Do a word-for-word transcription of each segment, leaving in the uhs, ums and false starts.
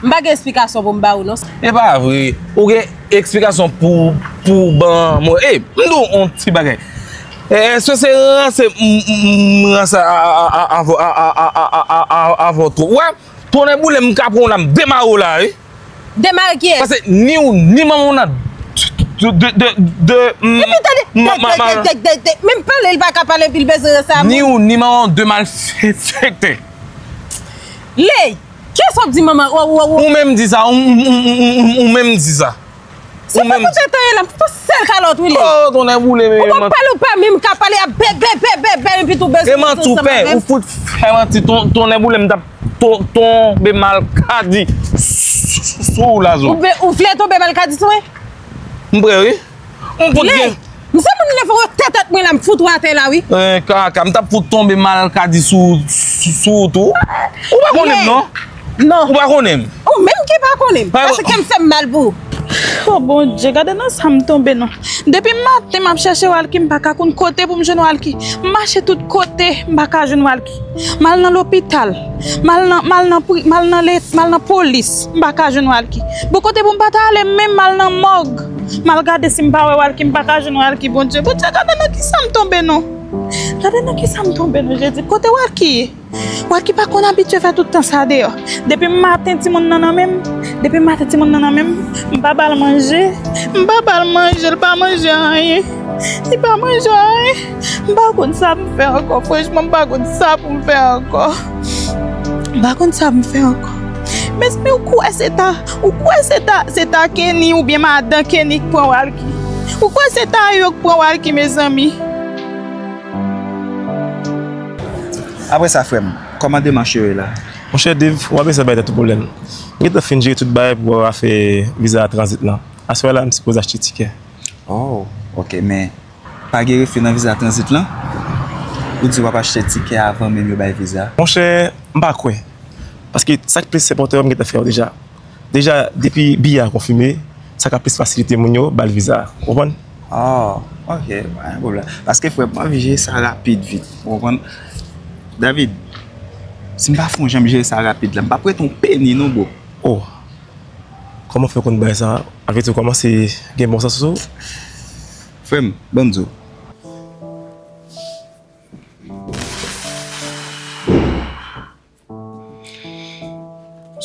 M pa gen eksplikasyon pou m ba ou non. E pa vre. Ou gen eksplikasyon pou, pou ban mwen. Ey, m di w yon ti bagay. E, èske se ranse m, m, m ranse a, a, a, a, avè w twòp? Wè, tonnè boule m ka pran w la, m demare w la, wi. Demare kiyès? Paske ni ou, ni manman w nan de, de, de, de, m, Epi tande, ma, ma, ma, de, de, de, de, menm pale, li pa ka pale, epi l bezwen ranse a moun. Ni ou, ni manman w de malfektè. Ley, kiyès w ap di manman? Ou, ou, ou, ou menm di sa, ou, ou, ou, ou, ou, ou menm di sa. Se pa pou tèt an ye la, m pou sèl kalòt, wi, Ley. Oh, tonnè boule, men. Ou pa pale, ou pa menm ka pale, ap bè, bè, bè, bè, bè, epi tou bezwen. E manti ou fè, ou fout fè manti, ton, tonnè boule, m t ap to-, tonbe malkadi sou, sou, sou ou la, zo. Ou be-, ou vle tonbe malkadi sou mwen? M prè, wi. M fout gen. M se moun leve wè tèt mwen la, m fout ou atè la, wi. Eh, kaka, m t ap fout tonbe malkadi sou, sou, sou ou tou. Ou pa konnen m, non? Non. Ou pa konnen m? Ou menm ki pa konnen m. Paske kè m fè m mal pou ou. Oh, Bondye, gade nan sa m tonbe, non. Depi maten, m ap chèche Walky, m pa ka konn kote pou m jwenn Walky. M mache tout kote, m pa ka jwenn Walky. M al nan lopital, m al nan, m al nan pri-, m al nan le-, m al nan polis, m pa ka jwenn Walky. Bon, kote pou m pa ta ale menm, m al nan mòg. M al gade si m pa wè Walky, m pa ka jwenn Walky, Bondye. Bondye, gade nan kisa m tonbe, non. Gade nan kisa m tonbe, non, Jezi. Kote Walky ye? Walky pa konn abitye fè tout tan sa deyò. Depi maten, timoun nan nan men m. Depi maten, timoun nan nan men m. M pa ba l manje. M pa ba l manje, l pa manje anyen. Li pa manje anyen. M pa konn sa pou m fè ankò, franchman, m pa konn sa pou m fè ankò. M pa konn sa pou m fè ankò. Mezanmi, ou kwè se ta, ou kwè se ta, se ta Kenny oubyen madan Kenny k pran Walky? Ou kwè se ta yo k pran Walky, mezanmi? Apre sa, frè m, kòman demach yo ye la? Monchè Dave, w ap eseye bay tèt ou pwoblèm. M gentan fin jere tout bagay pou afè viza tranzit lan. Aswè la, m sipoze achte tikè. Oh, ok, men pa gen refi nan viza tranzit lan? Ou di w ap achte tikè avan menm yo bay viza? Monchè, m pa kwè. Paske sa k plis enpòtan yo, m gentan fè yo deja. Deja, depi biyè a konfime, sa ka plis fasilite moun yo ba l viza a. Ou konprann? Oh, ok, pa gen pwoblèm. Paske, frè m, m anvi jere sa rapid vit. Ou konprann? David, si m pa fè yon jan m jere sa rapid la, m p ap rete yon peni non, bro. Oh. Kòman w fè konn bagay sa a? Avèti w kòmanse gen bon sans sou ou? Frè m, ban m di w.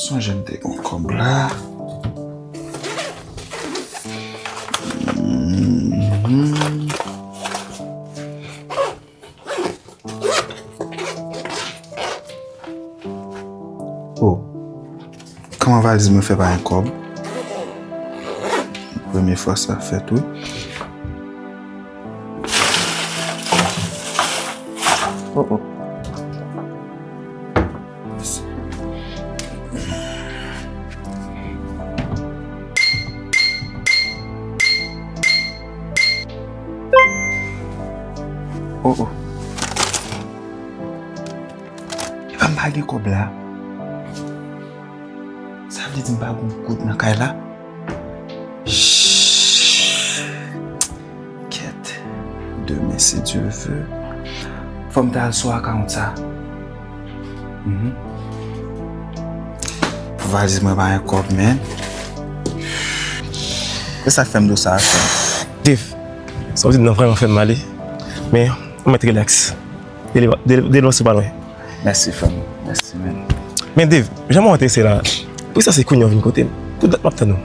Sonje m te gen kòb la. Mhm. Oh. Kòman valiz mwen fè pa gen kòb? Premye fwa sa fèt, wi. Oh, oh. Oh, oh. Epa m pa gen kòb la. Sa vle di m pa gon goud nan kay la? Shh. Kèt. Demen, si Dye ve. Fò m ta al sou akawont sa. Mhm. Pou valiz mwen pa gen kòb, men. Se sa k fè m di w sa, frè m. Dave, sa w di m nan vrèman fè m mal, wi. Men, ou mèt rilaks. Deliv-, deliv-, delivrans ou pa lwen. Mèsi, frè m. Mèsi, men. Men Dave, jan mwen antrese la, poukisa se kounye a w vin kote m? Tout dat m ap tann ou.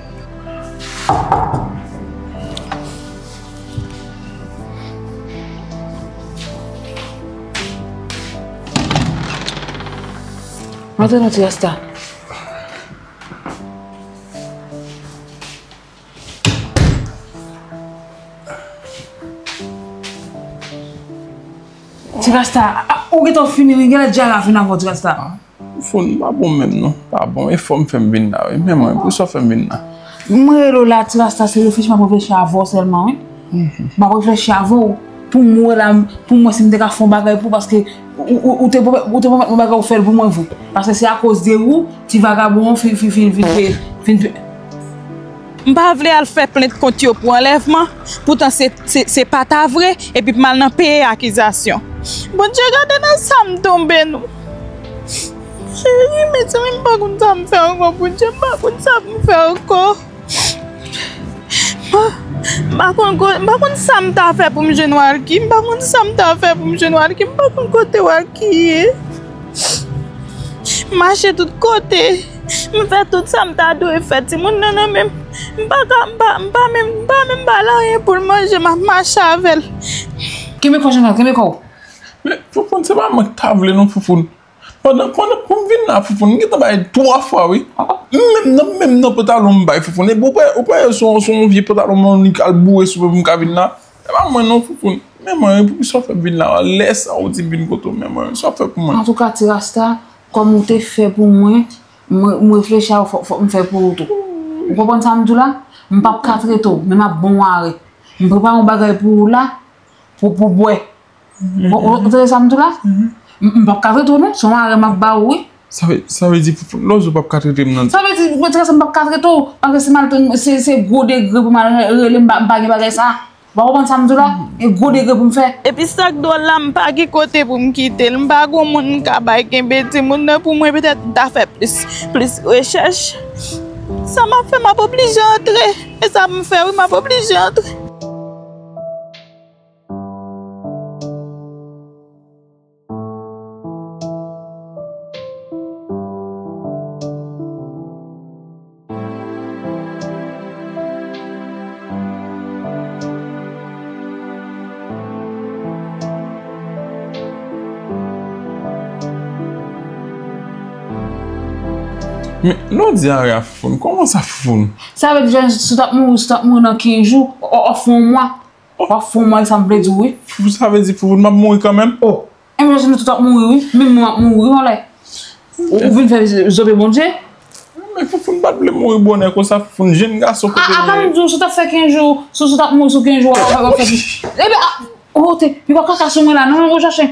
Antre non, ti Rasta. Ti Rasta, a, ou gentan fini wi, genlè djara fin avè w, Ti Rasta. Ou fou, m pa bon menm non, pa bon. E fò m fè m vin la wi, men mwen, pou sa w fè m vin la. Mwen rele w la, Ti Rasta, se reflechi m ap reflechi avè w sèlman wi. M ap reflechi avè w, pou m wè la, pou m wè si m te ka fè yon bagay pou w, paske ou, ou, ou te pwomèt, ou te pwomèt mwen bagay, ou fè l pou mwen vre. Paske se akoz de ou, ti vagabon an fin, fin, fin, fin, fin, fin, M pa vle al fè plent kont yo pou anlèvman, poutan se, se, se pa ta vre, epi pou m al nan peye akizasyon. Bondye, gade nan sa m tonbe nou. Jezi. Wi, mezanmi, m pa konn sa m fè ankò, Bondye, m pa konn sa m fè ankò. M pa, m pa konn ko-, m pa konn sa m ta fè pou m jwenn Walky, m pa konn sa m ta fè pou m jwenn Walky, m pa konn kote Walky ye. M mache tout kote, m fè tout sa m ta dwe fè, timoun nan nan men m, m pa ka, m pa, m pa menm, m pa menm ba l anyen pou l manje, m ap mache avè l. Kenbe kò w, Jean-Claude, kenbe kò w. Men, Foufoun, se pa mwen ki ta vle non, Foufoun. Pandan, pandan pou m vin la, Foufoun, m gentan bay twa fwa, wi. M menm nan, m menm nan pantalon m bay, Foufoun. Epi ou pa, ou pa wè se yon, se yon vye pantalon Monik al boure sou mwen pou m ka vin la. Se pa mwen non, Foufoun. Men mwen, poukisa w fè m vin la? Lè sa ou di m vin kote w, men mwen, sa w fè pou mwen? Antouka, ti Rasta, kòm ou te fè pou mwen, mwen, mwen reflechi a fòk, fòk m fè pou ou tou. Ou konprann sa m di w la? M p ap ka trete w, men m ap ba w yon arè. M prepare yon bagay pou ou la, pou, pou bwè. Ou, ou, ou tande sa m di w la? M, m p ap ka trete w non, se yon arè m ap ba ou, wi. Sa vle, sa vle di, Foufoun, lè w di w p ap ka trete m nan. Sa vle di, mwen, ti Rasta, m p ap ka trete w, paske si m al, se, se gwo degre pou m al re-, rele, m pa, m pa gen bagay sa. Ou pa konprann sa m di w la? E gwo degre pou m fè. Epi sa k dwòl la, m pa gen kote pou m kite l. M pa gen moun m ka bay kenbe timoun nan pou mwen, petèt m ta fè plis, plis rechèch. Sa m ap fè, m ap oblije antre. E sa m fè, wi, m ap oblije antre. Men, lè w di arè a Foufoun, kòman sa Foufoun? Sa vle di, Jòn, si w t ap mouri, si w t ap mouri nan kenz jou, w, w, w ap fè yon mwa. W ap fè yon mwa, sa m vle di w, wi. Fou, sa vle di, Foufoun, m ap mouri kanmenm? Oh, enben, Jòn, nou tout ap mouri, wi. Menm mwen, m ap mouri, wi, anlè. Ou, ou vin fè zobe Bondye? Men Foufoun pa t vle mouri bonè konsa, Foufoun, jenn gason kote li ye. A, a, pa m di w, si w t ap fè kenz jou, si, si w t ap mouri sou kenz jou, w ap, w ap fè. Enben, a, oh, te, pi w ap kaka sou mwen la, non, non, ou chache.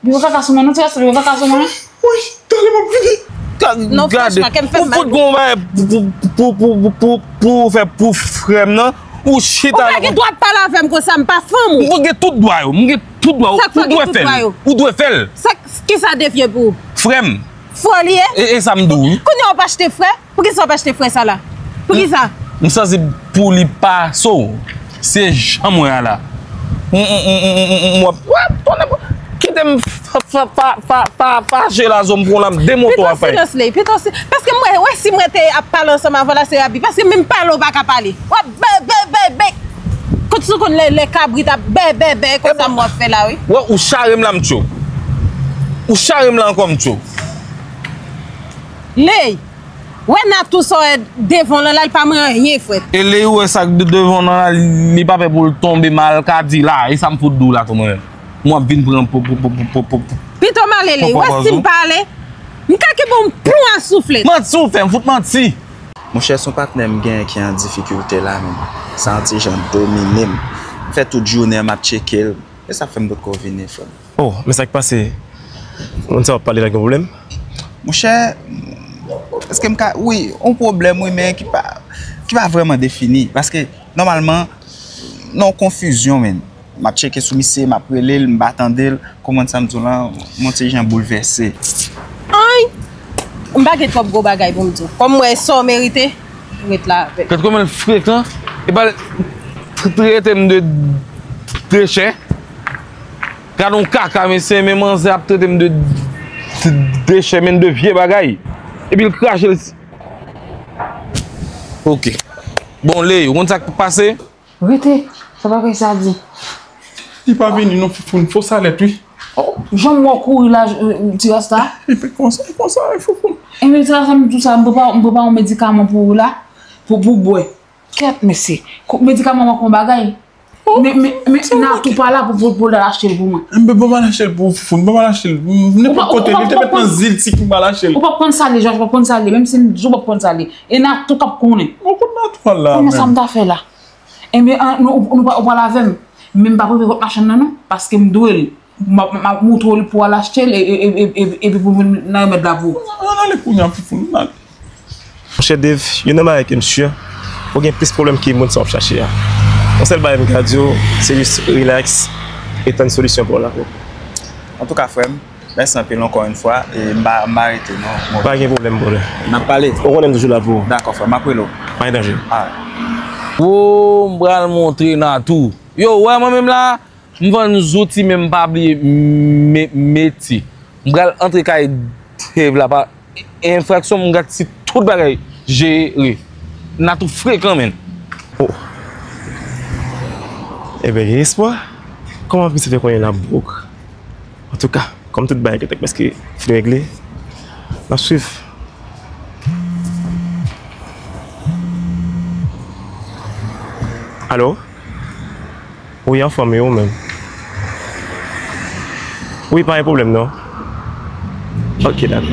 Li pa kaka sou mwen, non, ti Rasta, li pa kaka sou mwen. Wi, talè m ap vini. Ka-, non, gade, franchman, kè m fè m mal. Ou fout gon bagay pou, pou, pou, pou, pou, pou fè pou frè m nan, ou chita la. Ou pa gen dwa pale avè m konsa, m pa fanm ou. Ou gen tout dwa yo, m gen tout dwa yo. Ou dwe fè l. Ou dwe fè l. Sa k, kisa devye pou ou? Frè m. Frè w li ye? E, e sa m di w, wi. Kounye a w pa achte frè? Poukisa w pa achte frè sa la? Poukisa? M, m santi pou li pase w. Se jan mwen a la. M, m, m, m, m, m, m, w ap, w ap, tonnè, kite m fa, fa, fa, fa, fa, fache la, zò m pran la, m demonte w apre. Pito silans li, pito si, paske mwen, wè, si mwen te ap pale ansanm avè w la, se abi, paske menm pale w pa ka pale. W ap bè, bè, bè, bè. Kot sou konn lè, lè kabrit ap bè, bè, bè, konsa m w ap fè la, wi. Wè, ou chare m la, m tchou. Ou chare m la ankò, m tchou. Ley. Wè Natou sa w wè devan w lan la, li pa manyen anyen, frè. E lè ou wè sa k de-, devan w lan la, li pa pè pou l tonbe mal, ka di la, e sa m fout di w la tou mwen menm. Mwen ap vin pran pou, pou, pou, pou, pou, pou, pou, pito m ale, Ley. Wè si m pa ale, m ka kenbe yon plon a souflèt. Manti w fè, m fout manti. Monchè, se yon patnè m genyen ki an difikilte la menm. Sa yon ti jan domine m. M fè tout jounen an, m ap tcheke l. E sa fè m potko vini, frè m. Oh, men sa k pase? Moun sa w ap pale la gen pwoblèm? Monchè, èske m ka, wi, yon pwoblèm, wi, men ki pa, ki pa vrèman defini. Paske, nòmalman, nan yon konfizyon, men. M ap tcheke sou misye, m ap rele l, m pa tande l. Konprann sa m di w lan, m yon ti jan boulvèse. Anyn! M pa gen twòp gwo bagay pou m di w. Kòm m wè sa w merite, ret la avè l. Gad kòman l frekan. Epa l t-, trete m de, de chè. Gad yon kaka, mesye, men manzè ap trete m de, de, de chè, men de vye bagay. Epi l krache l. Ok. Bon, Ley, ou konn sa k pase? Rete, sa bagay sa di. Li pa vini non, Foufoun, fo salèt, wi. Oh, jan m wè w kouri la, euh, ti Rasta. Epi konsa, konsa, wi, Foufoun. Enben, ti Rasta, m di w sa, m prepare, m prepare yon medikaman pou ou la, pou, pou w bwè. Kèt, mesye. Medikaman manke yon bagay. Men, men, men, Natou pa la pou, pou, pou l al achte l pou mwen. Enben, ban m al achte l pou ou, Foufoun, ban m al achte l. M, nenpòt kote, li te mèt nan zil Tik, m al achte l. Ou p ap konn sa l ye, Jòj, ou p ap konn sa l ye. Menm si m di w p ap konn sa l ye. E Natou k ap konnen. Bon, kot Natou al la menm? Kòman sa m ta fè la? Enben, an, nou, ou, nou pa, ou pral avè m. Men m p ap rive kot machann nan non, paske m dwe l. M ap, m ap montre w li pou w al achte l, e, e, epi pou vin nan remèd la pou ou. Ann ale kounye a, Foufoun, ann ale. Monchè Dave, youn nan bagay ke m si, ou gen plis pwoblèm ke moun sa w ap chache a. Yon sèl bagay m ka di w, se jis rilaks e tann solisyon pa w la. Antouka, frè m, Mèsi anpil ankò yon fwa, e m pa, m pa rete non. Bon. Pa gen pwoblèm, brother. N ap pale. Ou konnen m toujou la pou ou. Dakò, frè, m ap rele w. Pa gen danje. Alright. Wo, m pral montre Natou. Yo, wè mwen menm la, m vann zouti, men m pa bliye me-, metye. M pral antre kay Dave la pa enfraksyon, m gad si tout bagay jere. Natou frekan, menn. Oh. Ebyen, gen espwa. Kòman misye fè konnen l ap broke? Antouka, kòm tout bagay gentan prèske fin regle, n ap swiv. Alo? Wi, anfòm, e ou menm? Wi, pa gen pwoblèm, non. Ok, dakò.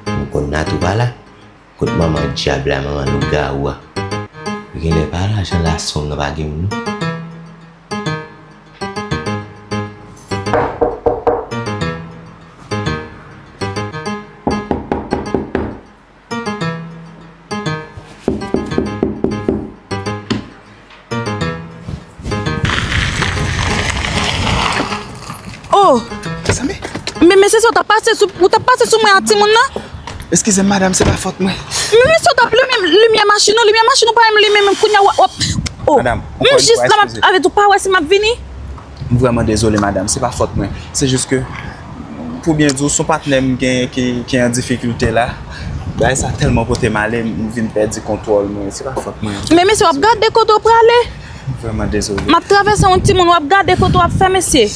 M konn Natou pa la. Kot manman dyab la, manman lougawou a? Genlè pa lajan la sòm nan pa gen moun non. Oh! Sa men? Men, men se sa w t ap pase sou, ou t ap pase sou mwen ak timoun nan? Eskize m, madanm, se pa fòt mwen. Men, men se w t ap limen limyè machin ou, limyè machin ou pa menm limen menm, kounye a w ap, oh. Madanm, ankò yon fwa, eskize. M jis la, m ap avèti w, pa wè si m ap vini? M vrèman dezole, madanm, se pa fòt mwen. Se jis ke, pou byen di w, se yon patnè m gen ki, ki an difikilte la. Bagay sa tèlman pote m ale, m vin pèdi kontwòl mwen. Se pa fòt mwen. Men mesye, w ap gade kote w prale. M vrèman dezole. M ap travèse yon timoun, w ap gade kote w ap fè, mesye.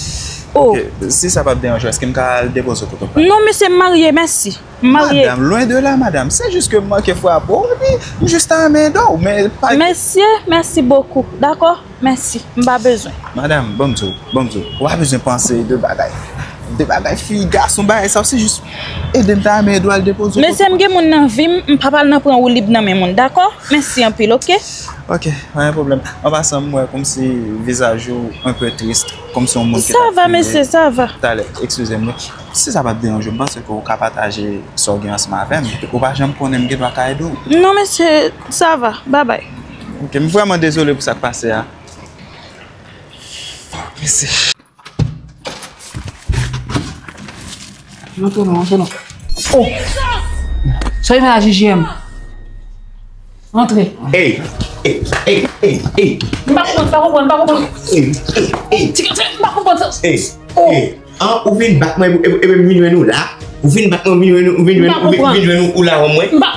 Oh. Ok, si sa p ap deranje w, èske m ka al depoze w kote w prale? Non, mesye, m marye, mèsi. M marye. Madanm, loin de là, madanm. Se jis ke m manke frape w, epi m jis ta renmen ede w, men pa... Mesye, mèsi bokou. Dakò? Mèsi, m pa bezwen. Madanm, ban m di w, ban m di w, ou pa bezwen panse de bagay. De bagay fi, gason, bagay sa, se jis ede m ta renmen ede w al depoze w. Mesye, m gen moun nan vi m, m p ap al nan pran woulib nan men moun, dakò? Mèsi anpil, oke? Ok, pa gen pwoblèm. An pasan, m wè kòmsi vizaj ou un peu triste, kòmsi yon moun ki t ap fini. Sa va, mesye, sa va. Talè, eskize m, wi. Si sa p ap deranje w, m panse ke w ka pataje sa w gen ansanm avè m. Ou pa janm konnen m gen dwa ka ede w. Non, mesye, sa va. Babay. Ok, m vrèman dezole pou sa k pase a. Fòk, mesye. Rantre non, rantre non. Oh! Sa w fè la, J J M? Rantre. Ey! Ey! Ey! Ey! Ey! M pa konprann, m pa konprann, m pa konprann. Ey! Ey! Ey! Ti, ti, m pa konprann sa. Ey! Oh! Ey! An, ou vin bat mwen, e, e, e, m vin jwenn ou la. Ou vin bat mwen, ou vin jwenn ou, ou vin jwenn ou, ou vin, vin jwenn ou, ou la, wè mwen. M pa...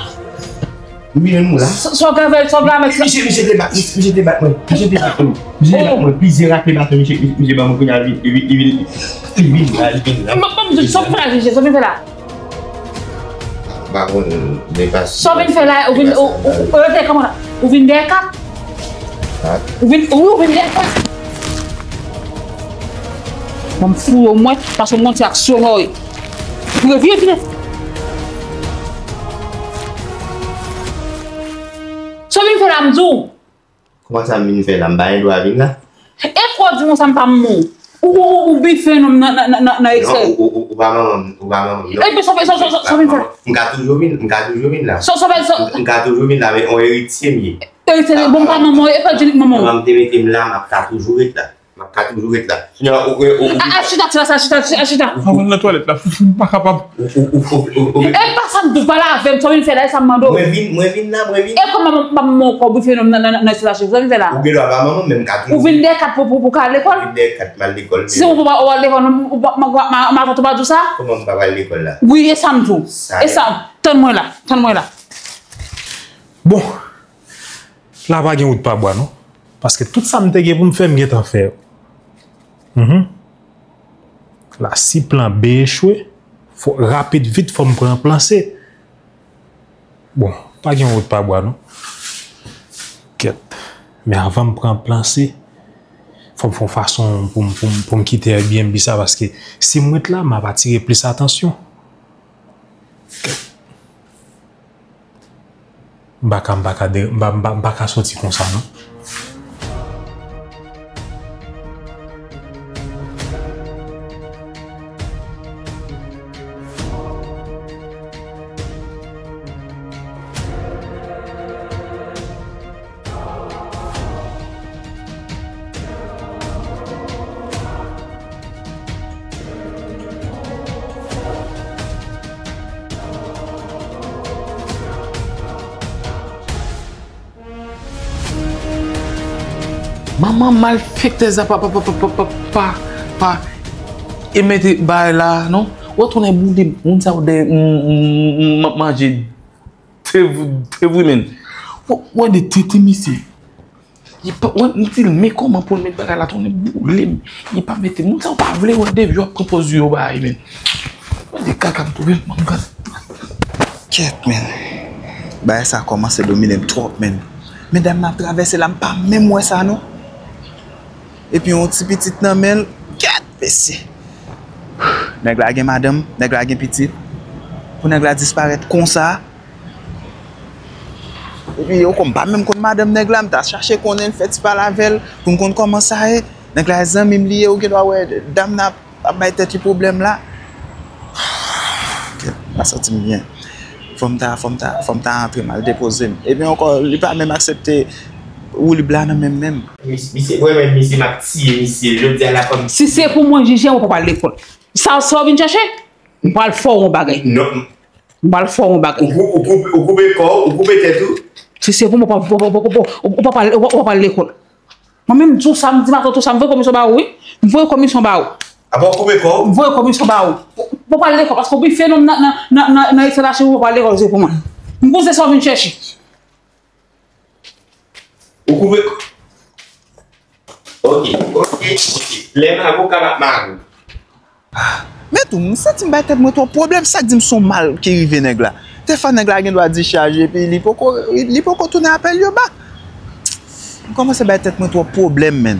M vin jwenn ou la. Sa, sa w ka fè, sa w ka fè, sa. Misye, misye te bat, misye, misye te bat mwen. Misye te bat mwen. Misye te bat mwen. Plizyè rakle baton, misye, misye, misye ban mwen kounye a, li, li, li, li vin, li vin la, li vin la. M, m, m, sa w fè la, J J, sa w vin fè la? M pa konn, men pa... Sa w vin fè la, ou vin, ou, ou, ou, ou, kòman la? Ou vin dèyè kat? Ou vin, wi, ou vin dèyè kat. Ban m fouye w, mwen, paske m gon ti aksyon nan w. Vire, vire, vire. Sa w vin fè la, m di w? Kòman sa m vin fè la? M pa gen dwa vin la? E kwa di mwen sa m pa manman w? Ou, ou, ou, ou bife non nan, nan, nan, nan, nan eksè. Non, ou, ou, ou, ou pa manman m, ou pa manman m, non. Epi sa, sa, sa, sa, sa vin fè? M ka toujou vin, m ka toujou vin la. Sa, sa, sa. M, m ka toujou vin la, men on eritye m ye. Eritye, bon, m pa manman w, e pa di li k manman w. Manman m te mete m la, m ap ka toujou ret la. M ap ka toujou ret la. Kounye a, ou, ou, ou, a, a, chita, chita, chita, chita, chita. Mwen nan twalèt la, m pa kapab. Ou, ou, ou, ou, ou, ou. E pa sa m di w, pale avè m, sa w vin fè la, e sa m mande w. Mwen vin, mwen vin la, mwen vin. E kòman m, m, m, m, kòb ou fè nan, nan, nan, nan espas la, sa w vin fè la? Ou gen dwa pa manman m, men m ka toujou. Ou vin dèyè kat pou, pou, pou ka al lekòl? Vin dèyè kat, m al lekòl. Si ou pa, ou al lekòl, ou pa, ma, ma, matant ou pa di w sa? Kòman m pa pral lekòl la? Wi, e sa m di w. E sa, tann mwen la, tann mwen la. Bon. La pa gen wout pa bwa non. Paske tout sa m te gen pou m fè, m gentan fè yo. Mhm. La, si plan B echwe, fò, rapid, vit, fò m pran plan C. Bon, pa gen wout pa bwa non. Kèt. Men avan m pran plan C, Fò m fè yon fason pou m, pou m, pou m kite Airbnb sa, paske si m ret la, m ap atire plis atansyon. M pa ka, m pa ka de-, m pa, m pa, m pa ka soti konsa, non. Manman malfektèz la pa, pa, pa, pa, pa, pa, pa, e mete bagay la, non? Ou tounen boule moun sa ou de, m, m, m, m, manje. Te, te vre, men. Ou, ou de tete misye. Li pa, wè, m di l, men kòman pou l met bagay la tounen boule m. Li pa mete, moun sa yo pa vle wè depi yo ap pran pòz yo bay, men. Wè de kaka m twouve m, man, gad. Kèt, men. Bagay sa kòmanse domine m twòp, men. Medam nan ap travèse la, m pa menm wè sa, non. Epi yon ti pitit nan men l, kèt, mesye. Nèg la gen madanm, nèg la gen pitit. Pou nèg la disparèt konsa, epi yo konn pa menm konn madanm nèg la, m ta chache konnen l, fè ti pale avè l, pou m konn kòman sa ye. Nèg la zanmi m li ye, ou gen dwa wè dam nan ap, ap bay tèt li pwoblèm la. Kèt, m pa santi m byen. Fò m ta, fò m ta, fò m ta antre m al depoze m. Epi ankò, li pa menm aksepte woulib la nan men m menm. Mis-, misye, mwen menm, misye, m ap tiye misye. Jodi a la fò m. Si se pou mwen, Jiji, ou pa pral lekòl. Sa, sa w vin chèche? M pral fè w yon bagay. Non. M pral fè w yon bagay. Ou kou-, ou koupe, ou koupe kò w, ou koupe tèt ou. Si se pou mwen, ou pa, ou pa, ou pa, ou pa, ou pa pral, ou pa, ou pa pral lekòl. Mwen menm, m di w sa, m di matant ou sa, m voye komisyon ba ou, wi. M voye komisyon ba ou. Apa w koupe kò w? M voye komisyon ba ou. Ou, ou pa pral lekòl, paske w byen fè non nan, nan, nan, nan, nan eksploitasyon, ou pa pral lekòl, se pou mwen. M konnen sa w vin chèche. Ou koupe. Ok, ok, ok. Lè mago ka bat mago. Men tou, m santi m bay tèt mwen twòp pwoblèm, sa k di m se yon mal ki rive nèg la. Te fè nèg la gen dwa dichaje, epi li poko, li poko tounen apèl yo bak. M kòmanse bay tèt mwen twòp pwoblèm, menn.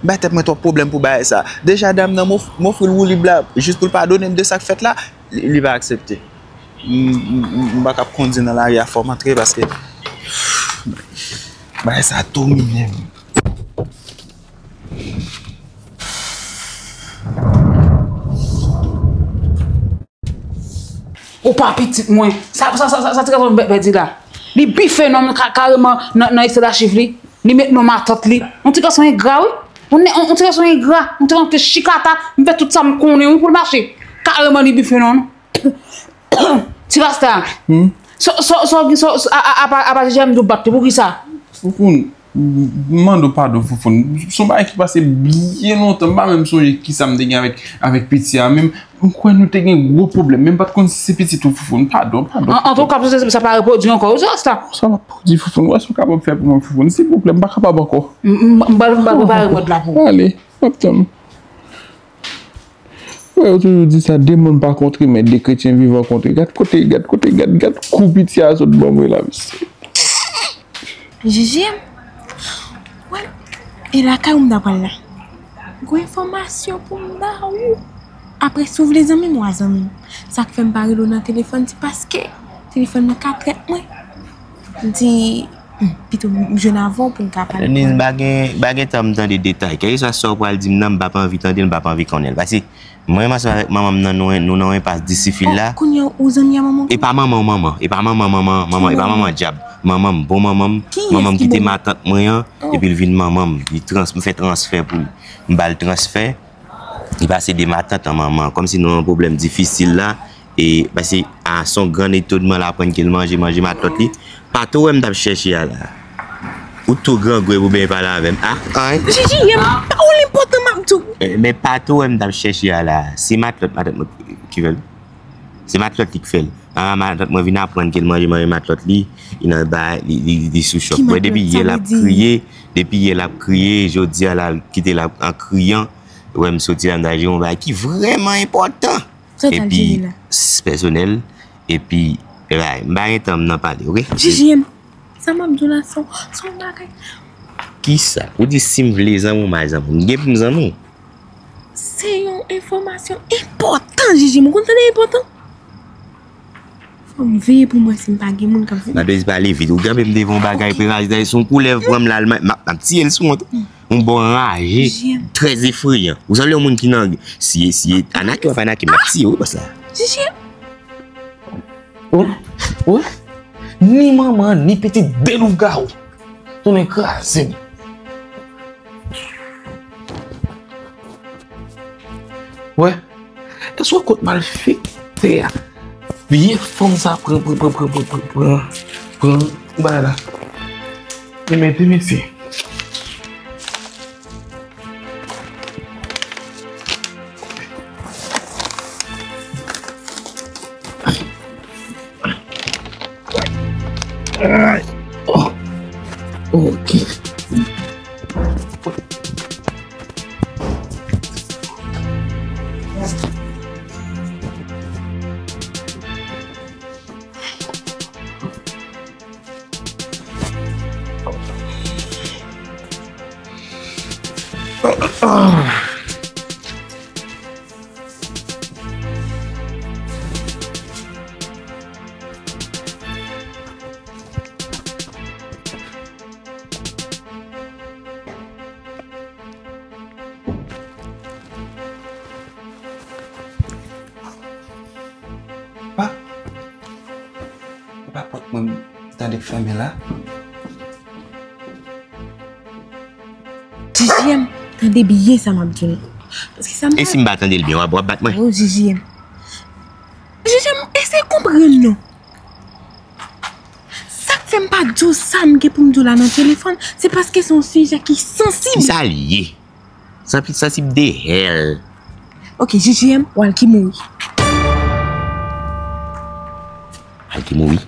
M bay tèt mwen twòp pwoblèm pou bagay sa. Deja, dam nan, m of-, m ofri l woulib la, jis pou l padone m de sa k fèt la, li, li pa aksepte. M, m, m, m pa kab kondi nan lari a, fò m antre paske bagay sa domine m. Ou pa pitit mwen. Sa, sa, sa, sa, sa ti gason bè, bè di la. Li bife non ka-, kareman nan, nan ekstrè lachiv li. Li met non matant li. Yon ti gason engra, wi. Yon, yon, yon ti gason engra. Yon ti gason te chikata. M fè tout sa m konnen, wi, pou l mache. Kareman li bife non. Ti rasta. Hmm? So, so, so, so, so, a, a, apa, apa Jiji a m di w bat li, poukisa? Foufoun, m mande w padon, Foufoun. Se yon bagay ki pase byen lontan. M pa menm sonje kisa m te gen avèk, avèk piti a menm. M kwè nou te gen gwo pwoblèm, men m pa t konn si se pitit ou, Foufoun. Padon, padon, Foufoun. An, antouka, sa, sa pa repwodui ankò, wi, ti rasta. Sa va pwodui, Foufoun. Wè sa w kapab fè pou mwen, Foufoun. Silvouplè, m pa kapab ankò. M, m, m pral, m pral prepare mòd la pou ou. Ale, m ap tann. Wè, yo toujou di sa, de moun pa kontre, men de kretyen vivan kontre. Gad kote, gad kote, gad, gad kou piti a sot ban mwen la, mesye. Jiji, wè, e lakay ou m ta pral la. Gwo enfòmasyon pou m ba ou. Apre, si w vle zanmi m, w a zanmi m. Sa k fè m pa rele w nan telefòn, se paske telefòn nan ka trèt mwen. M di, hmm, pito m jwenn avè w pou n ka pale. Denise, m pa gen, m pa gen tan m tande detay. Kèlkeswa sa w pral di m nan, m p ap anvi tande l, m p ap anvi konnen l. Paske mwen menm ansanm avèk manman m nan, nou, nou nan yon enpas disifil la. Oh, kounye a ou zanmi a manman w? E pa manman w, manman. E pa manman, manman, manman, e pa manman dyab. Manman m, bon manman m. Manman m ki te matant mwen an, epi l vin manman m. Li trans-, m fè transfè pou li. M ba l transfè. Li pase de matant an manman, kòmsi nou nan yon pwoblèm difisil la, e, paske, a, se yon grann etonnman l aprann ke l manje, manje matlòt li. Pa tou wè m t ap chèche a la. Ou tou grangou epi w benyen pale avè m. A, anyen. Jiji, e pa w l enpòtan m ap di w. E, men pa tou wè m t ap chèche a la. Se matlòt, matant mwen ki fè l. Se matlòt li k fè l. A, matant mwen vin aprann ke l manje, manje matlòt li. Li nan bay, li, li, li sou chòk. Mwen depi yè l ap kriye, depi yè l ap kriye, jodi a la l kite l ap, an kriyan. Wè m soti la, m ta jere yon bagay ki vrèman enpòtan. Sa w t al jere la? Epi, s-, pèsonèl, epi, e bagay, m pa gen tan m nan pale, oke? Jiji, sa m ap di w la, se yon, se yon bagay. Kisa? Ou di si m vle zanmi w, m a zanmi w. M gen pou m zanmi w? Se yon enfòmasyon enpòtan, Jiji. M konn tande enpòtan. Fò m veye pou m wè si m pa gen moun k ap vin. Madoz, pale vit. Ou kenbe m devan yon bagay, ok, premye se yon koulèv pran m la, m ap, m ap tiye l sou kont. Yon bon raje, J M, trè efreyan. Ou sanble yon moun ki nan, si, si anake w ap anake, m ap tiye w, bòs la. J M. Wè, wè, ni manman, ni pitit, de lougawou. Tounen kraze m. Wè, èske w wè kot malfektè a? Vye fanm sa pran, pran, pran bagay la. Li mete mesye. Oh, ok. Pa, e pa pòt mwen m tande k fèmen la? J J M, tande byen sa m ap di w. Paske sa m... E si m pa tande l byen, w ap, w ap bat mwen? Oh, J J M. J J M, eseye konprann non. Sa k fè m pa di w sa m gen pou m di w la nan telefòn, se paske se yon sijè ki sansib. Kisa l ye? Sansib, sansib de hell. Ok, J J M, Walky mouri. Walky mouri?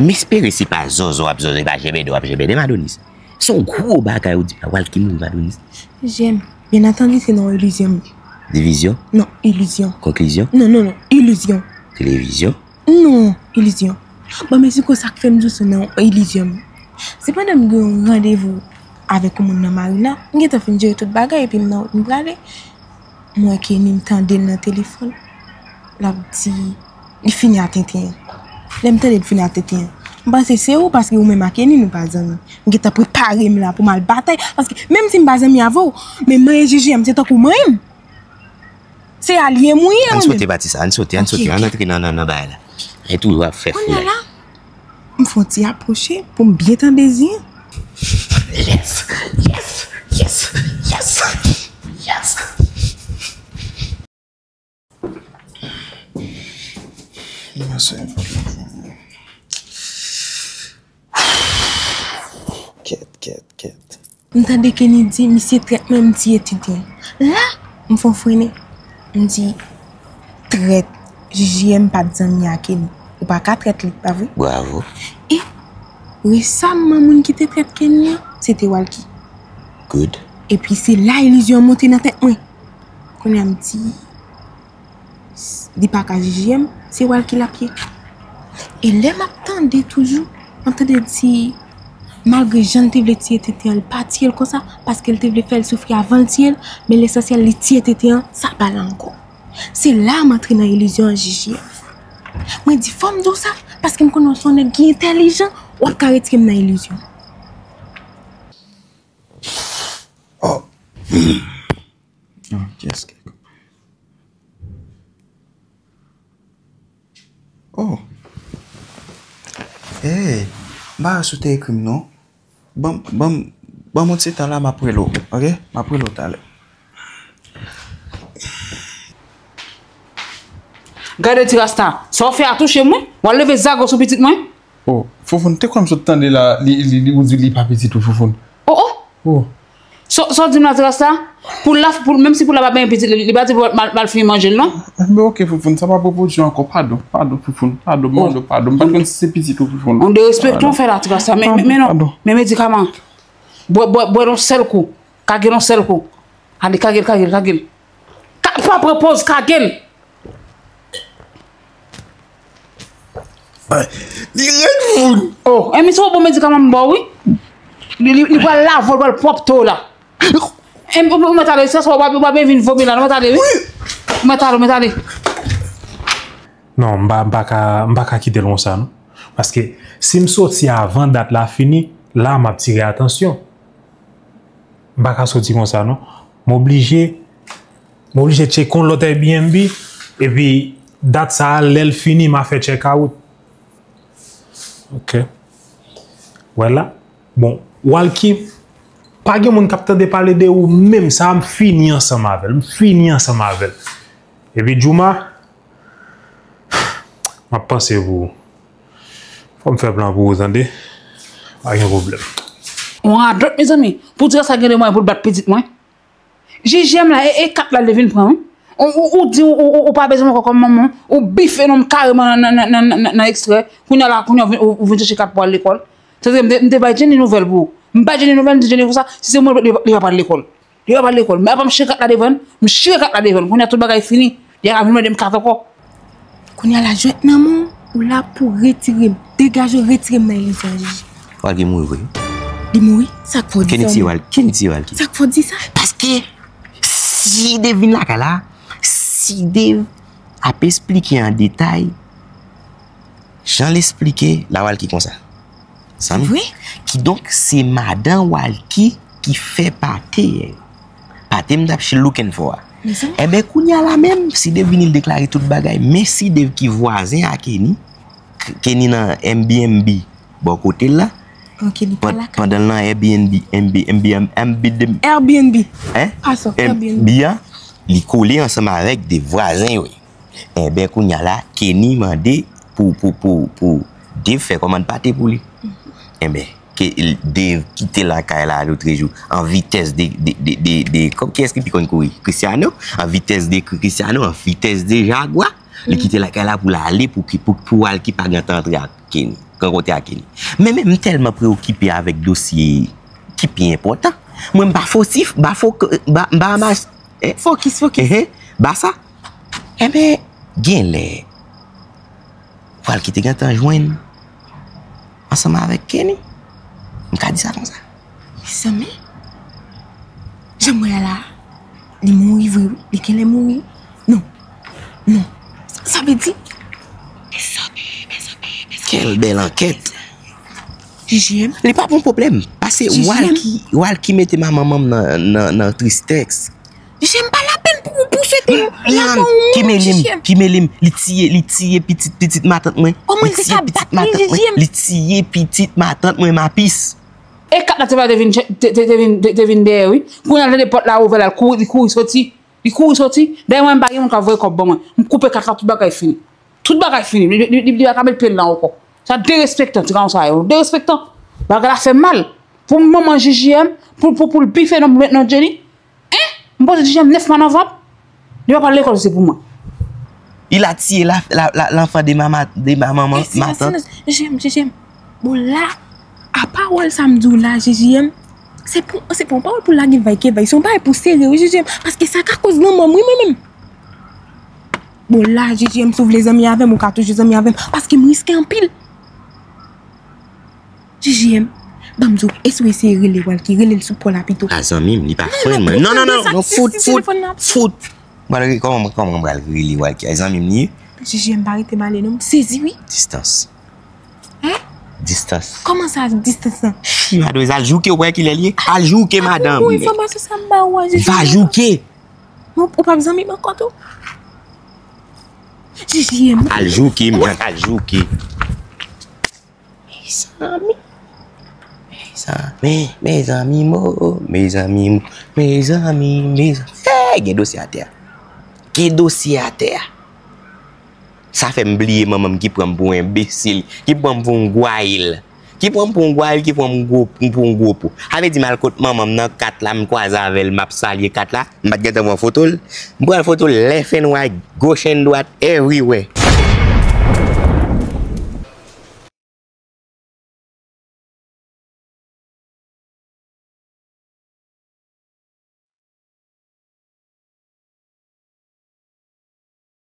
M espere se pa zòzò w ap zòzò, e pa jèbèdè w ap jèbèdè, Madonis. Se yon gwo bagay ou di m la, Walky mouri, Madonis. J M, byen antandi, se nan yon ilizyon m ye. Divizyon? Non, ilizyon. Konklizyon? Non, non, non, ilizyon. Televizyon? Non, ilizyon. Bon, men si konsa k fè m di w se nan yon ilizyon m ye. Se pandan m gen yon randevou avèk yon moun nan marina, m gentan fin jere tout bagay epi m nan wout m prale. M wè Kenny, m tande l nan telefòn. L ap di, li fini a tenten an. Lè m tande l fini a tenten an, m panse se ou, paske ou menm ak Kenny nou pa zanmi. M gentan prepare m la pou m al batay, paske menm si m pa zanmi avè w, men manyen J J M se tankou manyen m. Se alye m ou ye, ou menm. Ann sote pati sa, ann sote, ann sote, ann antre nan, nan, nan bagay la. E toujou ap fè foulay. Kounye a la, m fè yon ti apwoche pou m byen tande zi an. Yes, yes, yes, yes, yes. Kèt, kèt, kèt. M tande Kenny di misye trèt mwen, m tiye tenten. La, m fè yon frennen. M di, trèt, J J M pa t zanmi ak Kenny. Ou pa ka trèt li, pa vre? Bravo. E resaman, moun ki te trèt Kenny an, se te Walky. Good. Epi se la ilizyon an monte nan tèt mwen. Kounye a m di, li pa ka J J M, se Walky l ap ye. E lè m ap tande toujou, m ap tande l di, malgre jan l te vle tiye tenten an, li pa tiye l konsa, paske l te vle fè l soufri avan l tiye l, men lesansyèl, li tiye tenten an, sa pa la ankò. Se la m antre nan ilizyon an, J J M. Mwen di, fò m di w sa, paske m konnen w se yon nèg ki entèlijan, w ap ka retire m nan ilizyon. Oh. Oh, yes, kèk. Oh. Hey, m pa wè si w te ekri m non. Ban m, ban m, ban m yon ti tan la, m ap rele w, ok? M ap rele w talè. Gade ti rasta, sa w fè a touche m wi. W al leve zago sou pitit mwen. Oh, Foufoun, te kwè m sot tande la, li, li, li, ou di li pa pitit ou, Foufoun. Oh, oh. Oh. Sa, sa w di m la, ti rasta? Pou la, pou, menm si pou la pa benyen pitit li, li pa di pou mal, mal fini manje l, non? Enben, ok, Foufoun, sa pa pwopoze ankò. Padon, padon, Foufoun, padon, m mande w padon. M pa t konn si se pitit ou, Foufoun. On derespekte w fè la, ti rasta. Men, men, men non, men medikaman. Bwè, bwè, bwè l yon sèl kou. Kage l yon sèl kou. Ale, kage l, kage l, kage l. Ka, pa pran pòz, kage l. Ay, li rèd, Foufoun. Oh, enben se yon bon medikaman m ba w, wi. Li, li, li pral lave w, li pral pwòpte w la. E, ou, ou mèt ale, se sa, ou pa, ou pa bezwen vin vomi la, non, mèt ale, wi. Ou mèt ale, ou mèt ale. Non, m pa, m pa ka, m pa ka kite l konsa, non. Paske si m soti avan dat la fini, la m ap tire atansyon. M pa ka soti konsa, non. M oblije, m oblije tcheke yon lòt Airbnb, epi dat sa a, lè l fini, m a fè check out. Ok. Wè la. Bon, Walky, pa gen moun k ap tande pale de ou menm, sa a m fini ansanm avè l, m fini ansanm avè l. Epi Jouma, m ap panse pou ou. Fò m fè plan pou ou, tande? Pa gen pwoblèm. On radòt, mezanmi, pou di sa gen de mwayen pou l bat pitit mwen. J J M la, e, e kat la l te vin pran, wi. Ou, ou, ou di ou, ou, ou, ou pa bezwen m ankò kòm manman, ou bife non m kareman nan, nan, nan, nan, nan, nan ekstrè. Kounye a la, kounye a ou vin, ou, ou vin chèche kat pou al lekòl. Sa vle di m te, m te bay Jenny nouvèl pou ou. M bay Jenny nouvèl, m di Jenny konsa, si se mwen, li, li pa pral lekòl. Li pa pral lekòl. Men apa m chire kat la devan l, m chire kat la devan l. Kounye a tout bagay fini. Li a vin mande m kat ankò. Kounye a la jwèt nan men w, ou la pou retire m. Degaje w, retire m nan Elisa, Jiji. Walky mouri vre. Li mouri? Sa k fè w di sa? Kenny tiye Walky. Kenny tiye Walky. Sa k fè w di sa? Paske si Dave vin lakay la, si Dave ap esplike an detay, jan l esplike, la Walky konsa. Sa m. Vre? Kidonk, se madan Walky ki fè pate. Pate m t ap looking for a. Mezanmi. Enben, kounye a la menm, si Dave vini, l deklare tout bagay, men si Dave ki vwazen a Kenny, K-, Kenny nan M B M B bò kote l la. Ok, li pa lakay. Pandan l nan Airbnb, M B, M B, M B, M B, Airbnb. Hein? Pase, M B Airbnb. A, li kole ansanm avèk de vwazen yo. Enben, kounye a la, Kenny mande pou, pou, pou, pou Dave fè kòmann pate pou li. Enben, ke Dave kite lakay la lotrejou an vitès de, de, de, de, de, kòm, kiyès ki pi konn kouri? Cristiano? An vitès de Cristiano, an vitès de Jaguar. Li kite lakay la pou l ale, pou, pou, pou Walky pa gentan antre ak Kenny, rankontre ak Kenny. Men, men, m tèlman preokipe avèk dosye ki pi enpòtan. Mwen, m pa fosif, m pa fo, m pa, m pa mas-, eh? Fokis, fokis. Ehe, ba sa. Enben, genlè, Walky te gentan jwenn ansanm avèk Kenny. M ka di sa konsa. Mezanmi, jan m wè a la, li mouri vre, wi. Li genlè mouri. Non. Non. Sa, sa vle di, mezanmi, mezanmi, mezanmi. Quelle belle enquête. J J M. Li pa pou pwoblèm. Pase J J M. Walky, Walky mete manman m nan, nan, nan tristès. J J M pa lapenn pou, pou swete m. Lanmò, ki mele m, J J M. Ki mele m. Li tiye, li tiye pitit, pitit matant mwen. Kòman li te ka bat li, J J M? Li tiye pitit matant mwen, Mapis. E kat la te va te vin, te, te, te vin, te, te vin dèyè, wi. Kounye a, l tande pòt la ouvè la, l kouri, li kouri soti. Li kouri soti. Dèyè mwen, m pa gen moun k ap voye kòb ban mwen. M koupe kat la, tout bagay fini. Tout bagay fini. Li, li, li, li pa ka met pye l la ankò. Sa derespektan, ti gason sa yo. Derespektan. Bagay la fè m mal. Pou manman J J M, pou, pou, pou l bife non, non Jenny. Hein? M pote J J M nèf mwa nan vant. Li pa pral lekòl, se pou mwen. Il a tué la, la, la, l'enfant de ma, ma, de ma maman, ma tante. Silans, silans. J J M, J J M. Bon, la, a pawòl sa m di w la, J J M, se pou, se pa yon pawòl pou lage vay ke vay. Se yon bagay pou serye, wi, J J M. Paske sa ka koz lanmò m, wi, mwen menm. Bon, la, J J M, si w vle zanmi avè m, ou ka toujou zanmi avè m. Paske m riske anpil. J J M, ban m di w, e si w eseye rele Walky, rele l sou kò la pito. A zanmi m, li pa frenn mwen. Non, non, non, non, fout, fout, fout. Mwen, kòman, kòman mwen pral rele Walky? A zanmi m li ye? J J M, pa rete m ale non, m sezi wi. Distans. Hein? Distans. Kòman sa distans lan? Fi, madanm, al jouke, ou wè kilè li ye? Al jouke, madanm. Pou enfòmasyon sa m ba ou a, J J M. Va jouke. Ou p ap zanmi m ankò tou. J J M. Al jouke, m al jouke. Mezanmi. Mezanmi, mezanmi mo, mezanmi mo, mezanmi, mezanmi. Hey, gen dosye atè a. Gen dosye atè a. Sa fè m bliye manman m ki pran m pou yon enbesil, ki pran m pou yon gwayil. Ki pran m pou yon gwayil, ki pran m gwo, pou yon gwo po. Sa vle di m al kot manman m nan kat la, m kwaze avè l, m ap salye kat la, m pa t gentan pran foto l. M pran foto l left and right, gauche and dwat, everywhere.